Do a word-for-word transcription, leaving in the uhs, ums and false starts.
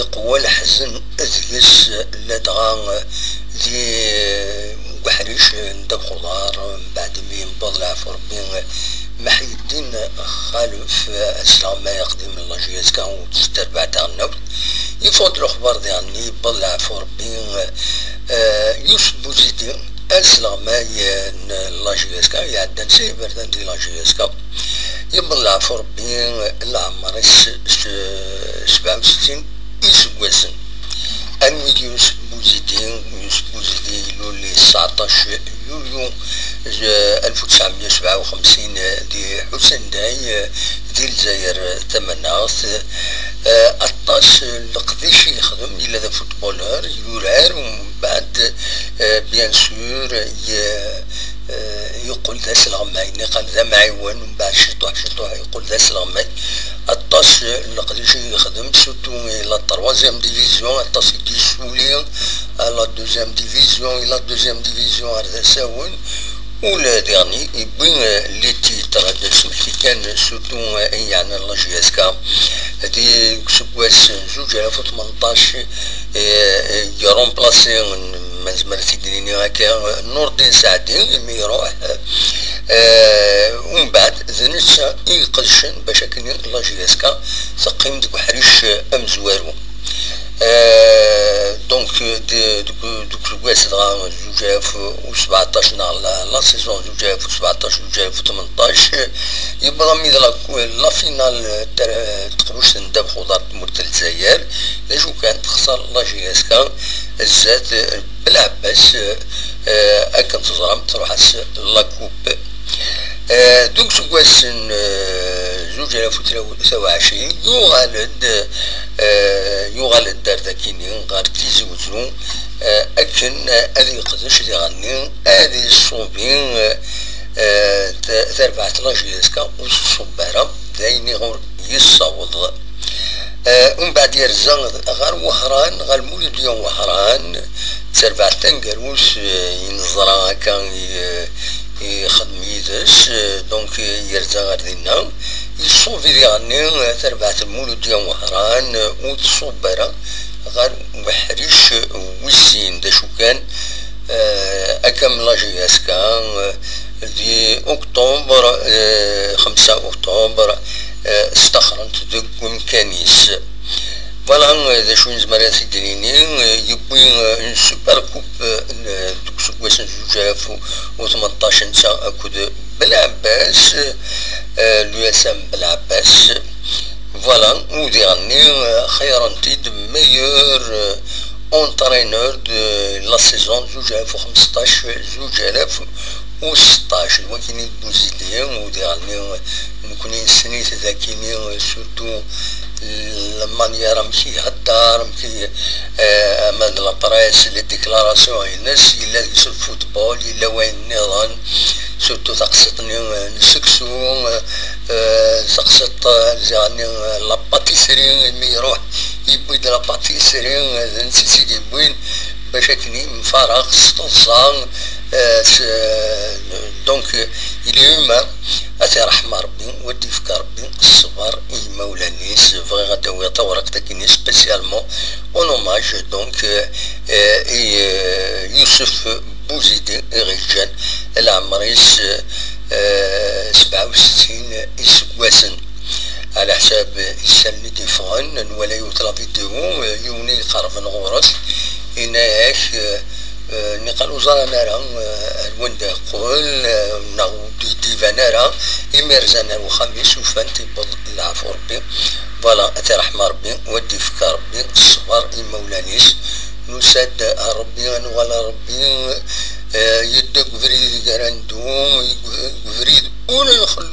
Yeqwa leḥzen deg-s, ladɣa di uḥric n ddabex uḍar, mbeɛd mi yewweḍ leɛfu Ṛebbi Meḥyeddin Xalef, asleɣmay aqdim n la J S K u terbaɛt taɣelnawt. Yeffeɣ-d lexbar diɣen yewweḍ leɛfu Ṛebbi, eh, Yusef Buzidi, asleɣmay n la J S K, iɛeddan si Iberdan di la J S K. Yewweḍ leɛfu Ṛebbi, leɛmer-is s-, sebɛa u settin iseggasen. Anwi d Yusef Buzidi? Yusef Buzidi ilul di tseɛṭac yulyu, eh, alef u tesɛemya u sebɛa u xemsin di Ḥusenday, eh, di Lezzayer tamaneɣt. Eh, aṭas n leqdic i yexdem, yella d afutboleur, yurar, umbeɛd, eh, bien sûr, ye-, eh, yeqqel d asleɣmay, niqal d amɛiwen, umbeɛd ciṭuḥ ciṭuḥ yeqqel d asleɣmay. Aṭas n leqdic i yexdem, surtout i la troisième division, aṭas i d-yessuli à la deuxième division, i la deuxième division ar d asawen. Ula diɣen yewwi, eh, les titres, ad d-nesmekti kan, surtout, eh, ayen yeɛnan la J S K. Di useggas zuǧ alaf u tmenṭac, eh, eh, yeremplasi, ma nezmer ad t-id-nini akka, Nurdin Saɛdi, imi iruḥ, eh, umbeɛd d netta i iqedcen bac akken la J S K teqqim deg uḥric, eh, amezwaru. Eh, donc, de-, deg, deg useggas dɣa zuǧ alaf u sbeɛṭac neɣ la, la saison zuǧ alaf u sbeɛṭac, zuǧ alaf u tmenṭac, yewweḍ armi d la, la finale n teqbuct n ddabex uḍar n tmurt n Lezzayer. D acu kan, texṣer la J S K zdat, eh, Belɛebbas, eh, akken teẓram, truḥ-as la coupe. Eh, deg useggas n, eh, zuǧ alaf u tlatin, yuɣal-d, eh, yuɣal-d ar dakini ɣer Tizi Uzzu, eh, akken ad yeqdec diɣenni ad iṣubi, eh, eh, ta-, tarbaɛt n la J S K ur tṣubb ara, d ayen i ɣur yessaweḍ. Eh, umbeɛd yerza ɣer Wehran, ɣer Muludya n Wehran, d tarbaɛt taneggarut, eh, i neẓra akka i, eh, ixeddem yid-s, eh, donc, eh, yerza ɣer dinna. Iṣubi diɣenni, eh, tarbaɛt n Muludya n Wehran, eh, ur tṣubb ara ɣer uḥric wis sin, d acu kan, eh, akka am la J S K, eh, di uktumber, eh, xemsa uktumber, eh, staxren-t deg umkan-is. Voilà, eh, d acu nezmer ad t-id-nini, eh, yewwi, eh, une super coupe, eh, deg useggas n zuǧ alaf u tmenṭac netta akked Belɛebbas, eh, l'U S M Belɛebbas. Voilà, u diɣenni, eh, xeyyren-t-id meilleur, eh, entraîneur de la saison zuǧ alaf u xemseṭṭac, zuǧ alaf u seṭṭac. D wakken i d Buzidi, u diɣenni, eh, nekkni nessen-it d akini, eh, surtout la manière amek i ihedder, amek i, eh, ama d la presse, les déclarations-ines, yella deg-s le football, yella wayen nniḍen, surtout taqsiṭ-nni, eh, n seksu, eh, eh, taqsiṭ, eh, ziɣ-nni, eh, la pâtisserie, imi iruḥ yewwi-d la pâtisserie, eh, d netta i tt-id-yewwin bac akken yemfaraq s teḍsa, eh, s, eh, donc, eh, il est humain. Ad t-iṛḥem Ṛebbi, u ad d-ifk Ṛebbi ṣṣber i yimawlan-is. Bɣiɣ ad d-awiɣ tawriqt-agi-nni spécialement en hommage, donc, eh, eh, i, eh, Yusef Buzidi, i ɣ-yeǧǧan leɛmer-is, eh, sebɛa u settin iseggasen. Ɛla ḥsab isallen i d-yeffɣen, nwala yiwet la vidéo, eh, yiwen i iqerben ɣur-s, yenna-yak, eh, eh, niqal ur ẓran ara, eh, ar wanda yeqqel, eh, neɣ ur d-iban ara, imi rzan ar uxxam-is, ufan-t yewweḍ leɛfu Ṛebbi. Voilà, ad t-iṛḥem Ṛebbi, u ad d-ifk Ṛebbi ṣṣber i imawlan-is. Nusa-d ar Ṛebbi, ad nuɣal ar Ṛebbi, eh, yedda deg ubrid i ara neddu, deg ubrid ur nxellu